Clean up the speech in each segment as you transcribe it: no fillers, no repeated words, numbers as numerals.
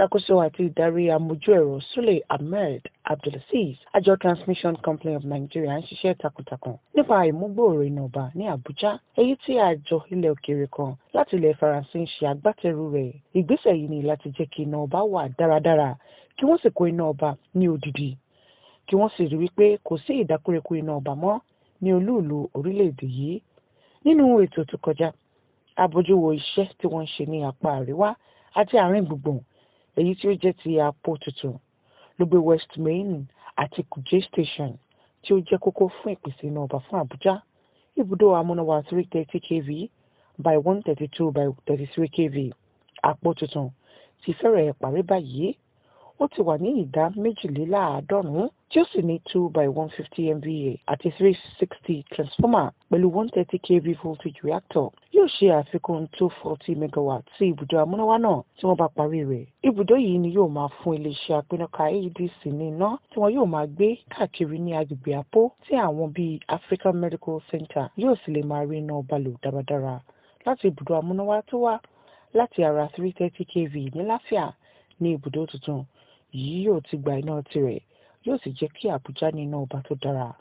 Ìṣàkóso àti ìdarí amójú ẹ̀rọ Sule Ahmed Abdulaziz, àjọ Transmission Company of Nigeria ń ṣiṣẹ́ takuntakun nípa ìmúgbòòrò iná ọba ní Àbújá, èyí tí àjọ ilẹ̀ òkèèrè kan láti ilẹ̀ Faransé ń ṣe agbátẹrù rẹ̀. Ìgbésẹ̀ yìí ni láti jẹ́ kí iná ọba wà dáradára, kí wọ́n sì kó iná ọba ní odidi, kí wọ́n sì rí wípé kò sí ìdákúrekú iná ọba mọ́ ní olúùlú orílẹ̀-èdè yìí. Nínú ètò tó kọjá, a bójú wo iṣẹ́ tí wọ́n ń ṣe ní apá àríwá àti àárín gbùngbùn, èyí tí ó jẹ́ ti Àpò Tuntun, Lugbe West Main àti Kuje Station, tí ó jẹ́ kókó fún ìpèsè iná ọba fún Àbújá. Ibùdó amúnáwá 330 kV by 132 by 33 kV Àpò Tuntun ti fẹ́rẹ̀ẹ́ parí báyìí. Ó ti wà ní ìdá 92, tí ó sì ní 2 by 150 MVA àti 360 transformer pẹ̀lú 130 kV voltage reactor. Yóò ṣe àfikún 240 megawatt sí ibùdó amúnáwá náà tí wọ́n bá parí rẹ̀. Ibùdó yìí ni yóò máa fún iléeṣẹ́ apínnáká AEDC ní iná tí wọn yóò máa gbé káàkiri ní agbègbè Àpó, tí àwọn bíi African Medical Center yóò sì lè máa rí iná ọba lò dáradára láti ibùdó amúnáwá tó wá láti ara 330 kV ní Láfíà. Ní ibùdó tuntun yìí yóò ti gba iná tirẹ̀, yóò sì jẹ́ kí Àbújá ní iná ọba tó dára.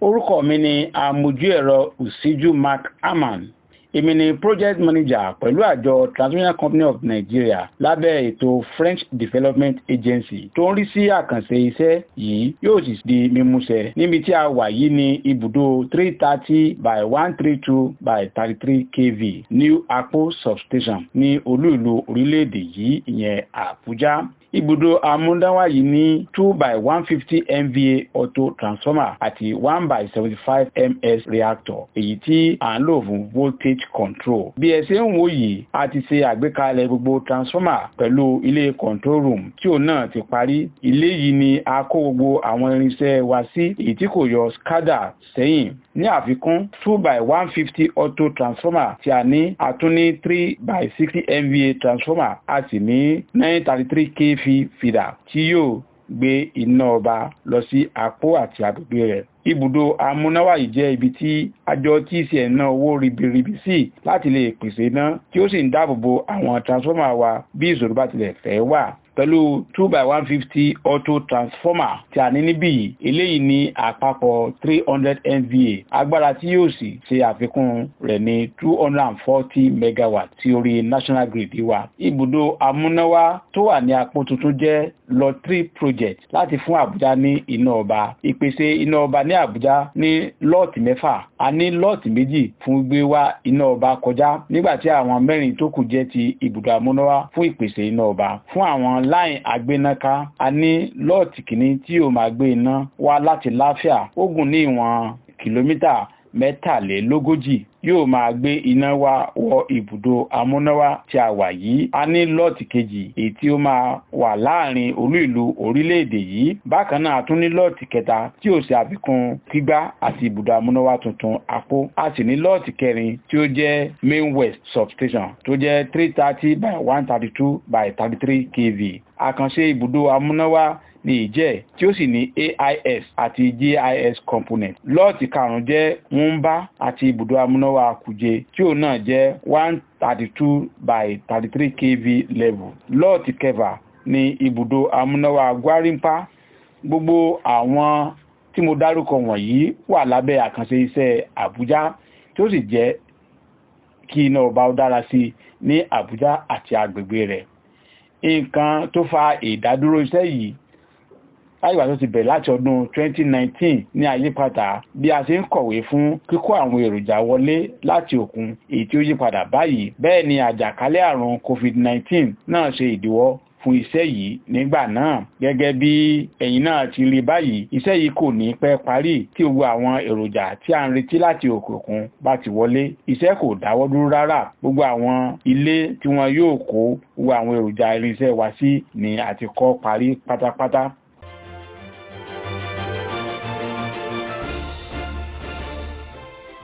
Orúkọ mi ni amójú ẹ̀rọ Usiju Mark Aman. Èmi ni project manager pẹ̀lú àjọ Transmission Company of Nigeria lábẹ́ ètò French Development Agency tó ń rí sí àkànṣe iṣẹ́ yìí yóò sì di mímúṣẹ. Níbi tí a wà yìí ní ibùdó 330 by 132 by 33 kV New Apo Substation ní olú ìlú orílẹ̀-èdè yìí, ìyẹn Àbújá. Ibùdó amúnáwá yìí ní 2 by 150 MVA auto transformer àti 1 by 75 ms reactor, èyí tí à ń lò fún voltage control. Bí ẹ ṣe ń wò yìí, a ti ṣe àgbékalẹ̀ gbogbo transformer pẹ̀lú ilé control room tí òun náà ti parí. Ilé yìí ni a kó gbogbo àwọn irinṣẹ́ wa sí, èyí tí kò yọ SCADA sẹ́yìn. Ní àfikún 2 by 150 auto transformer tí a ní, a tún ní 3 by 60 MVA transformer, a sì ní 933 kV feeder tí yóò gbé iná ọba lọ sí Àpò àti agbègbè rẹ̀. Ibùdó amúnáwá yìí jẹ́ ibi tí àjọ TCN ná owó ribiribi sí láti lè pèsè iná, tí ó sì ń dáàbò bo àwọn transformer wa bí ìṣòro bá tilẹ̀ fẹ́ wà. Pẹ̀lú 2 by 150 auto transformer tí a ní níbí yìí, eléyìí ní àpapọ̀ 300 MVA agbára, tí yóò sì ṣe àfikún rẹ̀ ní 240 megawatt tí orí national grid wa. Ibùdó amúnáwá tó wà ní Àpò Tuntun jẹ́ lot 3 project láti fún Àbújá ní iná ọba. Ìpèsè iná ọba ní Àbújá ní lọ́ọ̀tì 6. A ní lọ́ọ̀tì 2 fún gbígbé wá iná ọba kọjá, nígbà tí àwọn 4 tó kù jẹ́ ti ibùdó amúnáwá fún ìpèsè iná ọba. Fún àwọn line agbénáká, a ní lọ́ọ̀tì kìíní tí yóò máa gbé iná wá láti Láfíà. Ó gùn ní ìwọ̀n kìlómítà 43. Yóò máa gbé iná wá wọ ibùdó amúnáwá tí a wà yìí. A ní lọ́ọ̀tì kejì, èyí tí ó máa wà láàrin olú ìlú orílẹ̀-èdè yìí. Bákan náà, a tún ní lọ́ọ̀tì kẹta tí ó ṣe àfikún gbígbá àti ibùdó amúnáwá tuntun Àpò. A sì ní lọ́ọ̀tì kẹrin tí ó jẹ́ Main West Substation tó jẹ́ 330 by 132 by 33 kV. Àkànṣe ibùdó amúnáwá ní ìjẹ́ tí ó sì ní AIS àti GIS component. Lọ́ọ̀tì karùn-ún jẹ́ Wumba àti ibùdó amúnáwá Kuje, tí òun náà jẹ́ 132 by 33 kV level. Lọ́ọ̀tì kẹfà ní ibùdó amúnáwá Gwarimpa. Gbogbo àwọn tí mo dárúkọ wọ̀nyí wà lábẹ́ àkànṣe iṣẹ́ Àbújá, tí ó sì jẹ́ kí iná ọba ó dára sí ní Àbújá àti agbègbè rẹ̀. Nǹkan tó fa ìdádúró iṣẹ́ yìí láyìgbà tó ti bẹ̀rẹ̀ láti ọdún 2019 ní àyípadà bí a ṣe ń kọ̀wé fún kíkó àwọn èròjà wọlé láti òkun, èyí tí ó yípadà báyìí. Bẹ́ẹ̀ ni àjàkálẹ̀ àrùn COVID-19 náà ṣe ìdíwọ́ fún iṣẹ́ yìí nígbà náà. Gẹ́gẹ́ bí ẹ̀yin náà ti rí báyìí, iṣẹ́ yìí kò ní pẹ́ parí tí gbogbo àwọn èròjà tí a ń retí láti òkè òkun bá ti wọlé. Iṣẹ́ kò dáwọ́ dúró rárá. Gbogbo àwọn ilé tí wọn yóò kó gbogbo àwọn èròjà irinṣẹ́ wa sí ni a ti kọ́ parí pátápátá.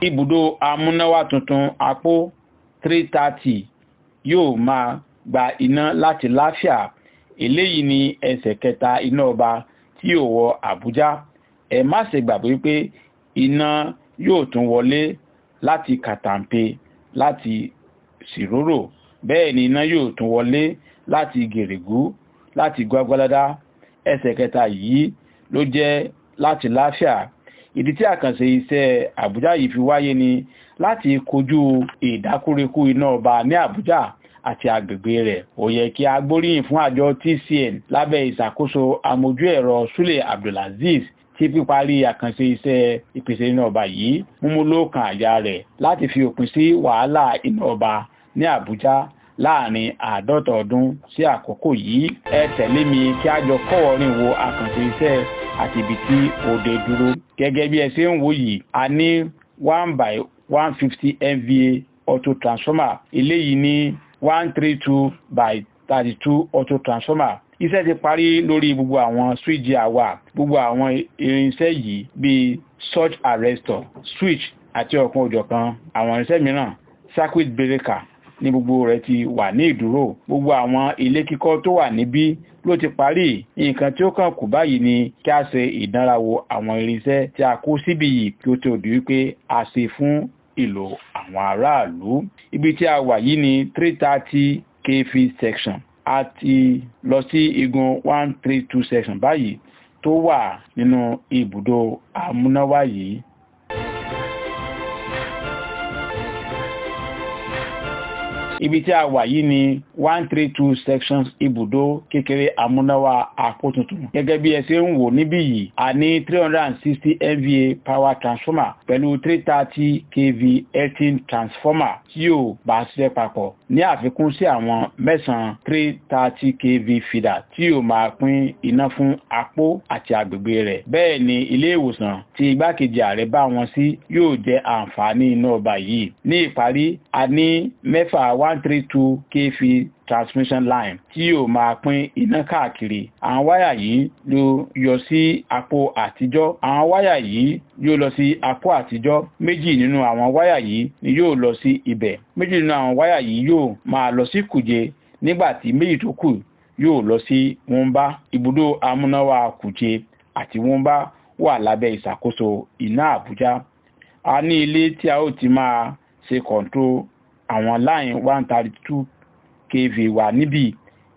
Ibùdó amúnáwá tuntun Àpò. 330 yóò máa gba iná láti Láfíà. Eléyìí ni ẹsẹ̀ kẹta iná ọba tí yóò wọ Àbújá. Ẹ má ṣe gbàgbé pé iná yóò tún wọlé láti Kàtàǹpé, láti Ṣìrórò. Bẹ́ẹ̀ ni iná yóò tún wọlé láti Gèrègú, láti Gwagwalada. Ẹsẹ̀ kẹta yìí ló jẹ́ láti Láfíà. Ìdí tí àkànṣe iṣẹ́ Àbújá yìí fi wáyé ni láti kojú ìdákúrekú iná ọba ní Àbújá àti agbègbè rẹ̀. Ó yẹ kí a gbóríyìn fún àjọ TCN lábẹ́ ìṣàkóso amójú ẹ̀rọ Sule Abdulaziz tí píparí àkànṣe iṣẹ́ ìpèsè iná ọba yìí múmú lókàn àyà rẹ̀ láti fi òpin sí wàhálà iná ọba ní Àbújá láàrin 50 ọdún sí àkókò yìí. Ẹ tẹ̀lé mi kí a jọ kọ́wọ̀ọ́rìn wo àkànṣe iṣẹ́ àti ibi tí ó dé dúró. Gẹ́gẹ́ bí ẹ ṣe ń wò yìí, a ní 1 by 150 MVA auto transformer. Eléyìí ní 132 by 32 auto transformer. Iṣẹ́ ti parí lórí gbogbo àwọn switch àwa, gbogbo àwọn irinṣẹ́ yìí bíi surge arrestor, switch àti ọ̀kan òjọ̀kan àwọn irinṣẹ́ mìíràn, circuit breaker ní gbogbo rẹ̀ ti wà ní ìdúró. Gbogbo àwọn ilé kíkọ́ tó wà níbí ló ti parí. Nǹkan tí ó kàn kù báyìí ni kí a ṣe ìdánrawò àwọn irinṣẹ́ tí a kó síbí yìí kí ó tó di wípé a ṣe fún ìlò àwọn aráàlú. Ibi tí a wà yìí ní 330 kV section. A ti lọ sí igun 132 section báyìí tó wà nínú ibùdó amúnáwá yìí. Ibi tí a wà yìí ní 132 sections ibùdó kékeré amúnáwá Àpò Tuntun. Gẹ́gẹ́ bí ẹ ṣe ń wò níbí yìí, a ní 360 MVA power transformer pẹ̀lú 330 kV earthing transformer tí yóò bá ṣiṣẹ́ papọ̀ ní àfikún sí àwọn mẹ́sàn-án 330 kV feeder tí yóò máa pín iná fún Àpò àti agbègbè rẹ̀. Bẹ́ẹ̀ ni ilé ìwòsàn tí igbákejì ààrẹ bá wọn sí yóò jẹ àǹfààní iná ọba yìí. Ní ìparí, a ní mẹ́fà 132 kV transmission line tí yóò máa pín iná káàkiri. Àwọn wáyà yìí ló yọ sí Àpò àtijọ́. Àwọn wáyà yìí yóò lọ sí Àpò àtijọ́. Méjì nínú àwọn wáyà yìí ni yóò lọ sí ibẹ̀. Méjì nínú àwọn wáyà yìí yóò máa lọ sí Kùjé, nígbà tí méjì tó kù yóò lọ sí Wúńbá. Ibùdó amúnáwá Kùjé àti Wúńbá wà lábẹ́ ìṣàkóso iná Àbújá. A ní ilé tí a ó ti máa ṣe control àwọn line 132 kV wà níbí.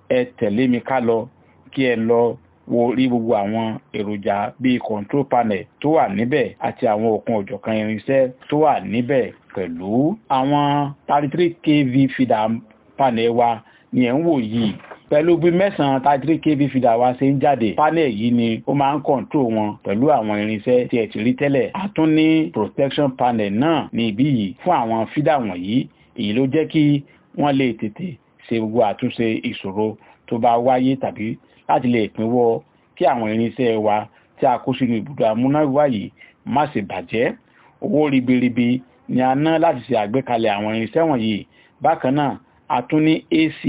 Ẹ tẹ̀lé mi ká lọ kí ẹ lọ wo rí gbogbo àwọn èròjà bíi control panel tó wà níbẹ̀ àti àwọn òkun òjọ̀kan irinṣẹ́ tó wà níbẹ̀ pẹ̀lú. Àwọn 33 kV feeder panel wa ni ẹ̀ ń wò yìí. Pẹ̀lú bí mẹ́sàn-án 33 kV feeder wa ṣe ń jáde, panel yìí ni ó máa ń control wọn pẹ̀lú àwọn irinṣẹ́ tí ẹ ti rí tẹ́lẹ̀. A tún ní protection panel náà ní ibí yìí fún àwọn feeder wọ̀nyí. Èyí ló jẹ́ kí wọ́n lè tètè ṣe gbogbo àtúnṣe ìṣòro tó bá wáyé tàbí láti lè pínwọ́ kí àwọn irinṣẹ́ wa tí a kó sínú ibùdó amúnáwá yìí má ṣe bàjẹ́. Owó ribiribi ni a ná láti ṣe àgbékalẹ̀ àwọn irinṣẹ́ wọ̀nyí. Bákan náà, a tún ní AC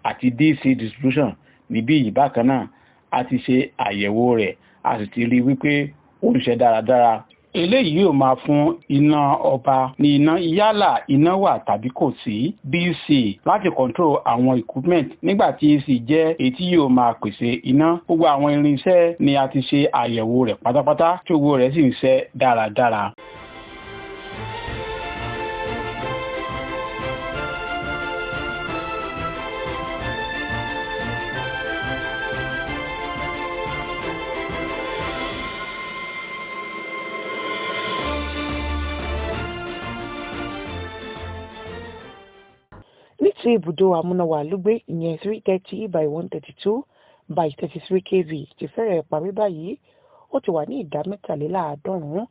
àti DC distribution níbí yìí. Bákan náà, a ti ṣe àyẹ̀wò rẹ̀, a sì ti rí i wípé ó ń ṣe dáradára. Eléyìí yóò máa fún iná ọba ní iná yálà iná wà tàbí kò sí. DC láti control àwọn equipment, nígbà tí AC jẹ́ èyí tí yóò máa pèsè iná. Gbogbo àwọn irinṣẹ́ ni a ti ṣe àyẹ̀wò rẹ̀ pátápátá tí gbogbo rẹ̀ sì ń ṣe dáradára. Ní ti ibùdó amúnáwá Lùgbé, ìyẹn 330 by 132 by 33 kV ti fẹ́rẹ̀ parí báyìí. Ó ti wà ní ìdá 93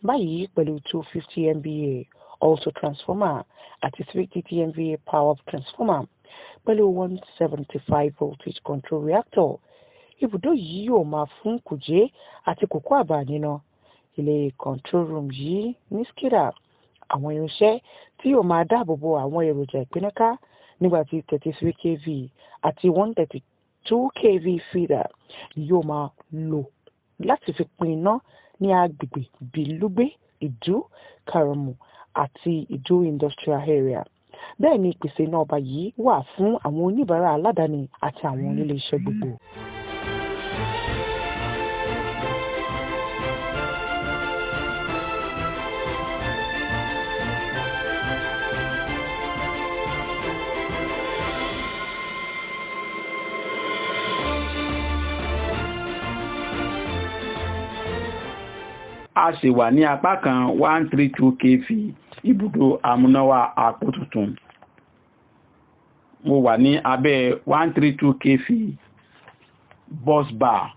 báyìí pẹ̀lú 250 MVA auto transformer àti 330 MVA power transformer pẹ̀lú 175 voltage control reactor. Ibùdó yìí yóò máa fún Kùjé àti Kòkó Àbà níná. Ilé control room yìí ní SCADA, àwọn irinṣẹ́ tí yóò máa dáàbò bo àwọn èròjà ìpínnáká, nígbà tí 33 kV àti 132 kV feeder ni yóò máa lò láti fi pín iná ní agbègbè bíi Lùgbé, Ìdú, Karamu àti Ìdú Industrial Area. Bẹ́ẹ̀ ni ìpèsè iná ọba yìí wà fún àwọn oníbàárà aládàáni àti àwọn onílé iṣẹ́ gbogbo. A sì wà ní apá kan 132 kV ibùdó amúnáwá Àpò Tuntun. Mo wà ní abẹ́ 132 kV bus bar.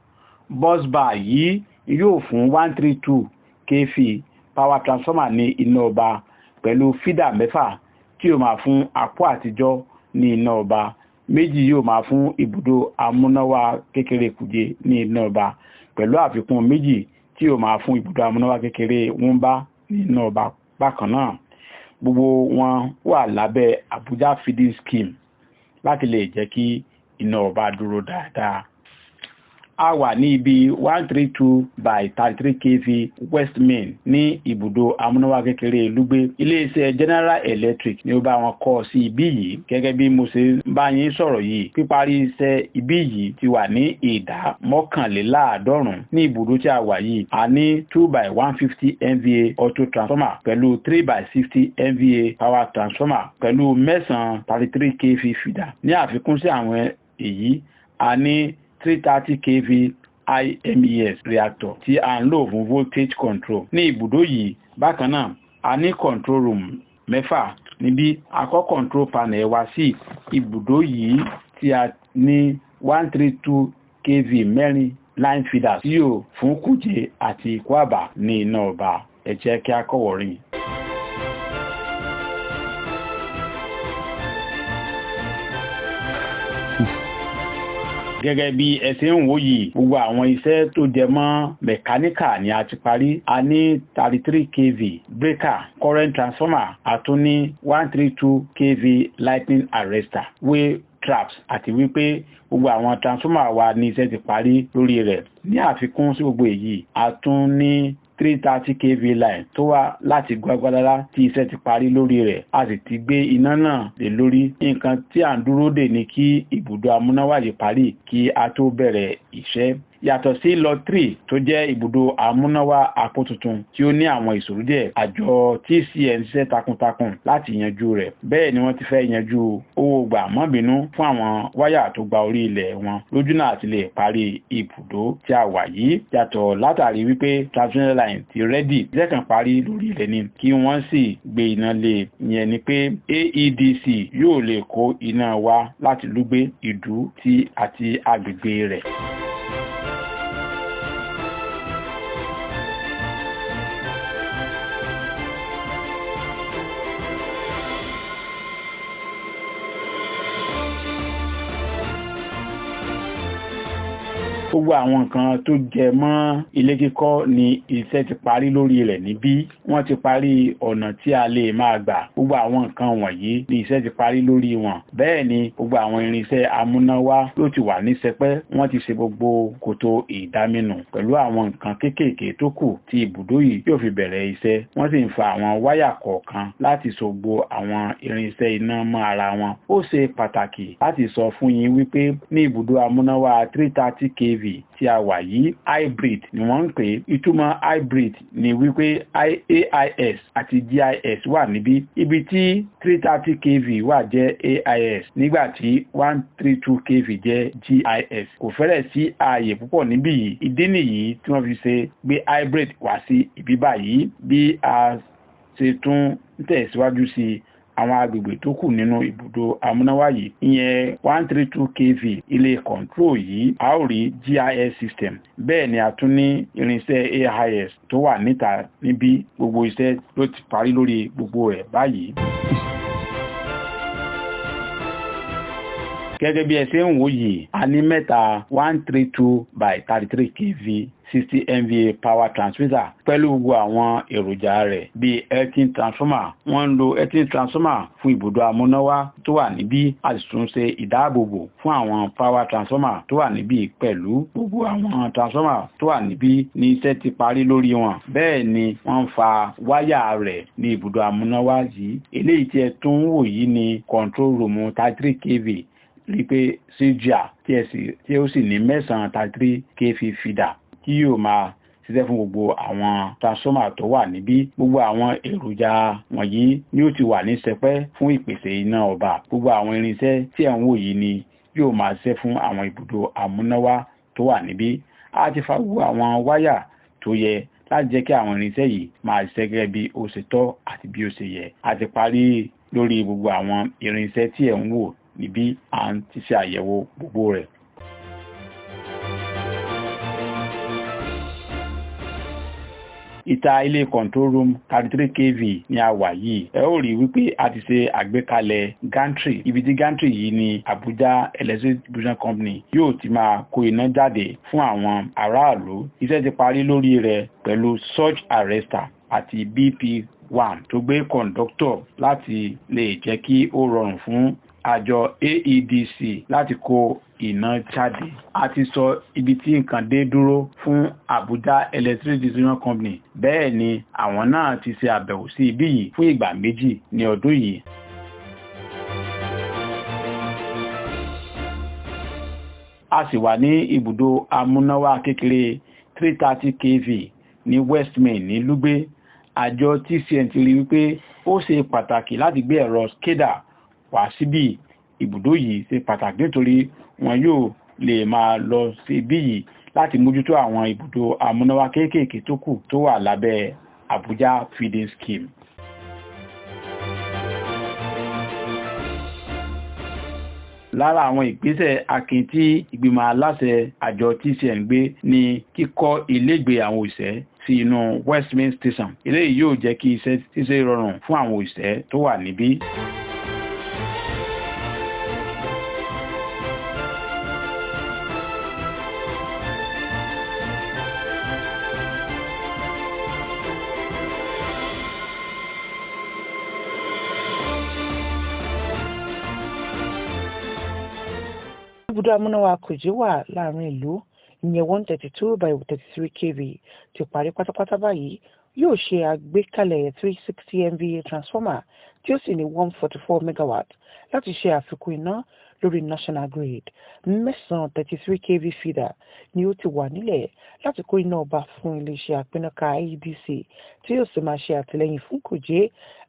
Bus bar yìí yóò fún 132 kV power transformer ní iná ọba pẹ̀lú feeder mẹ́fà tí yóò máa fún Àpò Àtijọ́ ní iná ọba, méjì yóò máa fún ibùdó amúnáwá kékeré Kuje ní iná ọba, pẹ̀lú àfikún méjì tí yóò máa fún ibùdó amúnáwá kékeré Wúmbá ní iná ọba bákan náà. Gbogbo wọn wà lábẹ́ Abuja Feeding Scheme láti lè jẹ́ kí iná ọba dúró dáadáa. A wà ní ibi 132 by 33 kV West Main ní ibùdó amúnáwá kékeré Lugbe. Iléeṣẹ́ General Electric ni ó bá wọn kọ́ sí ibí yìí. Gẹ́gẹ́ bí mo ṣe ń bá yín sọ̀rọ̀ yìí, píparí iṣẹ́ ibí yìí ti wà ní ìdá 91. Ní ibùdó tí a wà yìí, a ní 2 by 150 MVA auto transformer pẹ̀lú 3 by 60 MVA power transformer pẹ̀lú mẹ́sàn-án 33 kV feeder. Ní àfikún sí àwọn èyí, a ní 330 kV IMES reactor tí a ń lò fún voltage control. Ní ibùdó yìí bákan náà, a ní control room mẹ́fà níbí. A kọ́ control panel wa sí ibùdó yìí tí a ní 132 kV mẹ́rin line feeders tí yóò fún Kuje àti Kwaba ní iná ọba. Ẹ jẹ́ kí a kọ́wọ̀ọ́rìn. Gẹ́gẹ́ bí ẹ ṣe ń wò yìí, gbogbo àwọn iṣẹ́ tó jẹ mọ́ mẹ̀káníkà ni a ti parí. A ní 33 kV breaker, current transformer, a tún ní 132 kV lightning arrester, way traps, àti wípé gbogbo àwọn transformer wa ní iṣẹ́ ti parí lórí rẹ̀. Ní àfikún sí gbogbo èyí, a tún ní 330 kV line tó wá láti Gwagwalada tí iṣẹ́ ti parí lórí rẹ̀, a sì ti gbé iná náà lé lórí. Nǹkan tí à ń dúró dè ní kí ibùdó amúnáwá yìí parí kí a tó bẹ̀rẹ̀ iṣẹ́. Yàtọ̀ sí Lot 3 tó jẹ́ ibùdó amúnáwá Àpò Tuntun tí ó ní àwọn ìṣòro díẹ̀, àjọ TCN ṣiṣẹ́ takuntakun láti yanjú rẹ̀. Bẹ́ẹ̀ ni wọ́n ti fẹ́ yanjú owó gbà mọ́bìnú fún àwọn wáyà tó gba orí ilẹ̀ wọn lójúnà àti lè parí ibùdó tí a wà yìí. Yàtọ̀ látàrí wípé transmission line ti ready, iṣẹ́ kan parí lórí ilẹ̀ ni kí wọ́n sì gbé iná lé. Ìyẹn ni pé AEDC yóò lè kó iná wá láti Lugbe, Ìdú tí àti agbègbè rẹ̀. Gbogbo àwọn nǹkan tó jẹ mọ́ ilé kíkọ́ ni iṣẹ́ ti parí lórí rẹ̀ níbí. Wọ́n ti parí ọ̀nà tí a lè máa gbà. Gbogbo àwọn nǹkan wọ̀nyí ni iṣẹ́ ti parí lórí wọn. Bẹ́ẹ̀ ni gbogbo àwọn irinṣẹ́ amúnáwá ló ti wà ní sẹpẹ́. Wọ́n ti ṣe gbogbo kòtò ìdáminù pẹ̀lú àwọn nǹkan kéékèèké tó kù tí ibùdó yìí yóò fi bẹ̀rẹ̀ iṣẹ́. Wọ́n sì ń fa àwọn wáyà kọ̀ọ̀kan láti so gbogbo àwọn irinṣẹ́ iná mọ́ ara wọn. Ó ṣe pàtàkì láti sọ fún yín wípé ní ibùdó amúnáwá 330 kV tí a wà yìí, hybrid ni wọ́n ń pè é. Ìtumọ̀ hybrid ni wípé AIS àti GIS wà níbí. Ibi tí 330 kV wà jẹ́ AIS, nígbà tí 132 kV jẹ́ GIS. Kò fẹ́rẹ̀ sí ààyè púpọ̀ níbí yìí. Ìdí nìyí tí wọ́n fi ṣe gbé hybrid wá sí ibi báyìí. Bí a ṣe tún ń tẹ̀síwájú sí àwọn agbègbè tó kù nínú ibùdó amúnáwá yìí, ìyẹn 132 kV ilé control yìí, a ó rí GIS system. Bẹ́ẹ̀ ni a tún ní irinṣẹ́ AIS tó wà níta níbí. Gbogbo iṣẹ́ ló ti parí lórí gbogbo rẹ̀ báyìí. Gẹ́gẹ́ bí ẹ ṣe ń wò yìí, a ní mẹ́ta 132 by 33 kV 60 MVA power transmitter pẹ̀lú gbogbo àwọn èròjà rẹ̀ bíi earthing transformer. Wọ́n ń lo earthing transformer fún ibùdó amúnáwá tó wà níbí, a sì tún ṣe ìdáàbòbò fún àwọn power transformer tó wà níbí pẹ̀lú gbogbo àwọn transformer tó wà níbí ní iṣẹ́ ti parí lórí wọn. Bẹ́ẹ̀ ni wọ́n ń fa wáyà rẹ̀ ní ibùdó amúnáwá yìí. Eléyìí tí ẹ tún ń wò yìí ni control room 33 kV rí pé cga tí ó sì ní mẹ́sàn-án 33 kV feeder tí yóò máa ṣiṣẹ́ fún gbogbo àwọn transformer tó wà níbí. Gbogbo àwọn èròjà wọ̀nyí ni ó ti wà ní sẹpẹ́ fún ìpèsè iná ọba. Gbogbo àwọn irinṣẹ́ tí ẹ̀ ń wò yìí ni yóò máa ṣiṣẹ́ fún àwọn ibùdó amúnáwá tó wà níbí. A ti fa gbogbo àwọn wáyà tó yẹ láti jẹ́ kí àwọn irinṣẹ́ yìí máa ṣiṣẹ́ gẹ́gẹ́ bí ó ṣe tọ́ àti bí ó ṣe yẹ. A ti parí lórí gbogbo àwọn irinṣẹ́ tí ẹ̀ ń wò níbí, à ń ti ṣe àyẹ̀wò gbogbo rẹ̀. Ìta ilé control room 33 kV ni a wà yìí. Ẹ ó rí wípé a ti ṣe àgbékalẹ̀ gantry. Ibi tí gantry yìí ni Abuja Electric Distribution Company yóò ti máa kó iná jáde fún àwọn aráàlú. Iṣẹ́ ti parí lórí rẹ̀ pẹ̀lú surge arrester àti BP1 tó gbé kọ̀ǹdọ́tọ̀ láti lè jẹ́ kí ó rọrùn fún àjọ AEDC láti kó iná jáde. A ti sọ ibi tí nǹkan dé dúró fún Abuja Electric Distribution Company. Bẹ́ẹ̀ ni àwọn náà ti ṣe àbẹ̀wò sí ibí yìí fún ìgbà méjì ní ọdún yìí. A sì wà ní ibùdó amúnáwá kékeré 330 kV ní West Main ní Lugbe. Àjọ TCN ti rí wípé ó ṣe pàtàkì láti gbé ẹ̀rọ SCADA wá síbí. Ibùdó yìí ṣe pàtàkì nítorí wọn yóò lè máa lọ sí ibí yìí láti mójútó àwọn ibùdó amúnáwá kéékèèké tó kù tó wà lábẹ́ Abuja Feeding Scheme. Lára àwọn ìgbésẹ̀ akin tí ìgbìmọ̀ aláṣẹ àjọ TCN gbé ni kíkọ́ ilégbèé àwọn òṣìṣẹ́ sí inú West Main Station. Eléyìí yóò jẹ́ kí iṣẹ́ ṣíṣe rọrùn fún àwọn òṣìṣẹ́ tó wà níbí. Ibùdó amúnáwá Kuje wà láàrin ìlú, ìyẹn 132 by 33 kV ti parí pátápátá báyìí. Yóò ṣe àgbékalẹ̀ 360 MVA transformer tí ó sì ní 144 megawatt láti ṣe àfikún iná lórí national grid. Mẹ́sàn-án 33 kV feeder ni ó ti wà nílẹ̀ láti kó iná ọba fún iléeṣẹ́ àpínnáká AEDC tí yóò sì máa ṣe àtìlẹ́yìn fún Kuje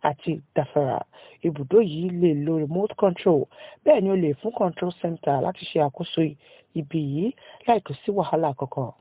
àti Dafara. Ibùdó yìí lè lo remote control, bẹ́ẹ̀ ni ó lè fún control center láti ṣe àkóso ibi yìí láì kò sí wàhálà kankan.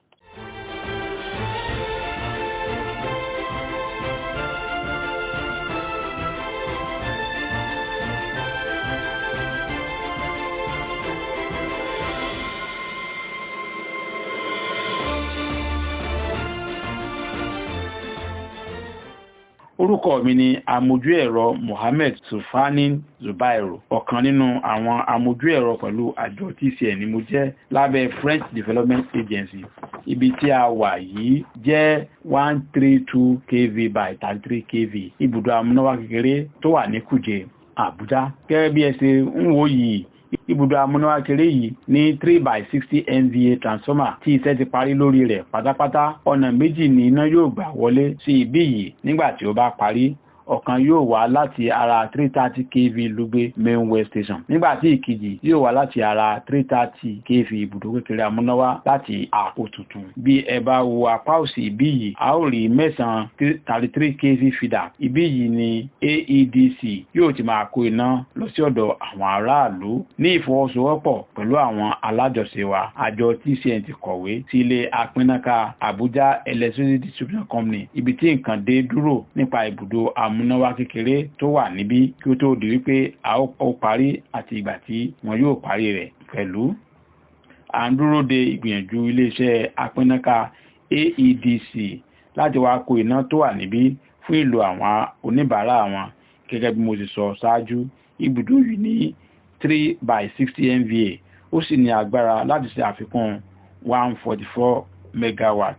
Orúkọ mi ni amójú ẹ̀rọ Mohammed Sulfani Zubairu. Ọ̀kan nínú àwọn amójú ẹ̀rọ pẹ̀lú àjọ TCN ni mo jẹ́ lábẹ́ French Development Agency. Ibi tí a wà yìí jẹ́ 132 kV by 33 kV ibùdó amúnáwá kékeré tó wà ní Kuje, Abuja. Gẹ́gẹ́ bí ẹ ṣe ń wò yìí, ibùdó amúnáwá kékeré yìí ní 3 by 60 MVA transformer tí iṣẹ́ ti parí lórí rẹ̀ pátápátá. Ọ̀nà méjì ni iná yóò gbà wọlé sí ibí yìí nígbà tí ó bá parí. Ọ̀kan yóò wá láti ara 330 kV Lugbe Main West Station, nígbà tí ìkejì yóò wá láti ara 330 kV ibùdó kékeré amúnáwá láti Àpò Tuntun. Bí ẹ bá wo apá òsì ibí yìí, a ó rí mẹ́sàn-án 33 kV feeder. Ibí yìí ni AEDC yóò ti máa kó iná lọ sí ọ̀dọ̀ àwọn aráàlú ní ìfọwọ́sowọ́pọ̀ pẹ̀lú àwọn alájọṣe wa. Àjọ TCN ti kọ̀wé sí ilé apínnáká Abuja Electricity Distribution Company ibi tí nǹkan dé dúró nípa ibùdó amúnáwá kékeré tó wà níbí kí ó tó di wípé a ó parí àti ìgbà tí wọn yóò parí rẹ̀ pẹ̀lú. À ń dúró de ìgbìyànjú iléeṣẹ́ apínnáká AEDC láti wá kó iná tó wà níbí fún ìlò àwọn oníbàárà wọn. Gẹ́gẹ́ bí mo ti sọ ṣáájú, ibùdó yìí ní 3 by 60 MVA, ó sì ní agbára láti ṣe àfikún 144 megawatt.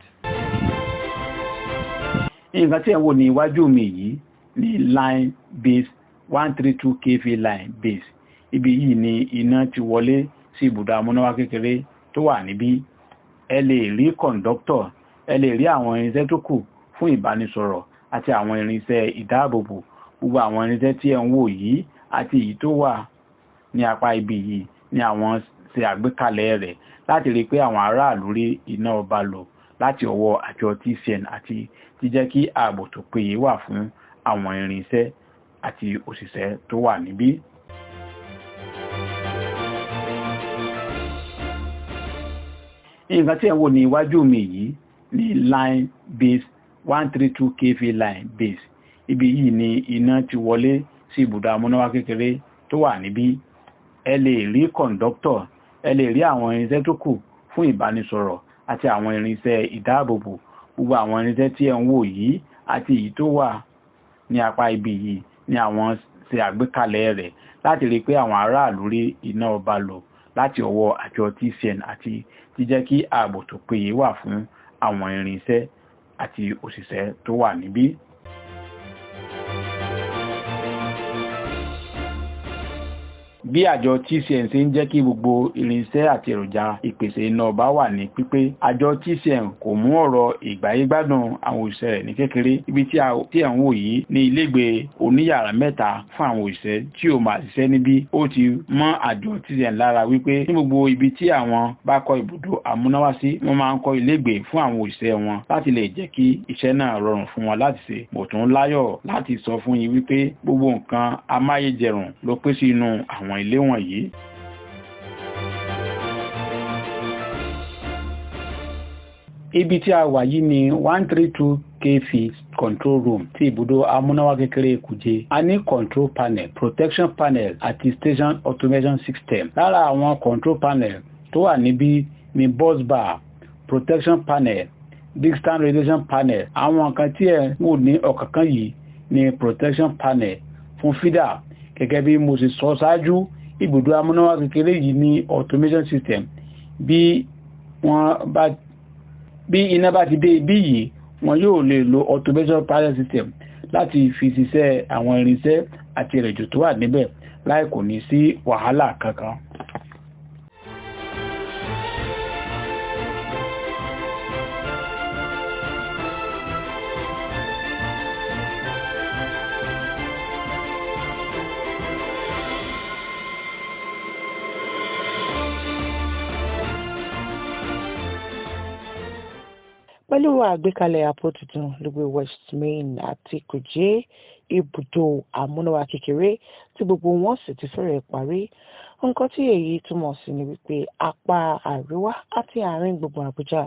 Nǹkan tí ẹ̀ ń wò ní iwájú mi yìí ní line base 132 kV line base. Ibi yìí ni iná ti wọlé sí ibùdó amúnáwá kékeré tó wà níbí. Ẹ lè rí conductor, ẹ lè rí àwọn irinṣẹ́ tó kù fún ìbánisọ̀rọ̀ àti àwọn irinṣẹ́ ìdáàbòbò. Gbogbo àwọn irinṣẹ́ tí ẹ̀ ń wò yìí àti èyí tó wà ní apá ibi yìí ni àwọn ṣe àgbékalẹ̀ rẹ̀ láti rí i pé àwọn aráàlú rí iná ọba lò láti ọwọ́ àjọ TCN àti jíjẹ́ kí ààbò tó péye wà fún àwọn irinṣẹ́ àti òṣìṣẹ́ tó wà níbí. Nǹkan tí ẹ̀ ń wò ní iwájú mi yìí ní line base 132 kV line base. Ibi yìí ni iná ti wọlé sí ibùdó amúnáwá kékeré tó wà níbí. Ẹ lè rí conductor, ẹ lè rí àwọn irinṣẹ́ tó kù fún ìbánisọ̀rọ̀ àti àwọn irinṣẹ́ ìdáàbòbò. Gbogbo àwọn irinṣẹ́ tí ẹ̀ ń wò yìí àti èyí tó wà ní apá ibi yìí ni àwọn ṣe àgbékalẹ̀ rẹ̀ láti rí i pé àwọn aráàlú rí iná ọba lò láti ọwọ́ àjọ TCN àti jíjẹ́ kí ààbò tó péye wà fún àwọn irinṣẹ́ àti òṣìṣẹ́ tó wà níbí. Bí àjọ TCN ṣe ń jẹ́ kí gbogbo irinṣẹ́ àti èròjà ìpèsè iná ọba wà ní pípé, àjọ TCN kò mú ọ̀rọ̀ ìgbáyégbádùn àwọn òṣìṣẹ́ rẹ̀ ní kékeré. Ibi tí ẹ̀ ń wò yìí ní ilégbèé oníyàrá mẹ́ta fún àwọn òṣìṣẹ́ tí ó máa ṣiṣẹ́ níbí. Ó ti mọ́ àjọ TCN lára wípé ní gbogbo ibi tí àwọn bá kọ́ ibùdó amúnáwá sí, wọ́n máa ń kọ́ ilégbèé fún àwọn òṣìṣẹ́ wọn láti lè jẹ́ kí iṣẹ́ náà rọrùn fún wọn láti ṣe. Mo tún láyọ̀ láti sọ fún yín wípé gbogbo nǹkan amáyédẹrùn ló pé sínú àwọn ilé wọ̀nyí. Ibi tí a wà yìí ní 132 kV control room ti ibùdó amúnáwá kékeré Kuje. A ní control panel, protection panel àti station automation system. Lára àwọn control panel tó wà níbí ni bus bar, protection panel, distance regulation panel. Àwọn nǹkan tí ẹ̀ ń wò ní ọ̀kánkán yìí ni protection panel fún feeder. Gẹ́gẹ́ bí mo ṣe sọ ṣáájú, ibùdó amúnáwá kékeré yìí ní automation system. Bí iná bá ti dé ibí yìí, wọn yóò lè lo automation panel system láti fi ṣiṣẹ́ àwọn irinṣẹ́ àti èròjà tó wà níbẹ̀ láì kò ní sí wàhálà kankan. Pẹ̀lú àgbékalẹ̀ àpò tuntun Lugbe West Main àti Kuje ibùdó amúnáwá kékeré tí gbogbo wọn sì ti fẹ́rẹ̀ parí, nǹkan tí èyí túmọ̀ sí ni wípé apá àríwá àti àárín gbùngbùn Àbújá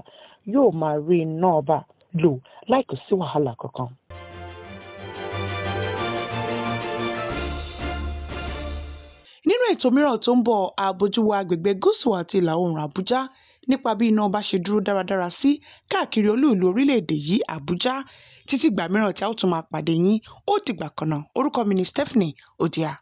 yóò máa rí iná ọba lò láì kò sí wàhálà kankan. Nínú ètò mìíràn tó ń bọ̀, àbójúwò agbègbè gúúsù àti ìlà oòrùn Àbújá nípa bí iná ọba ṣe dúró dáradára sí káàkiri olú ìlú orílẹ̀-èdè yìí Àbújá. Títí ìgbà mìíràn tí a ó tún máa pàdé yín, ó dìgbà kan náà. Orúkọ mi ni Stephanie Odia.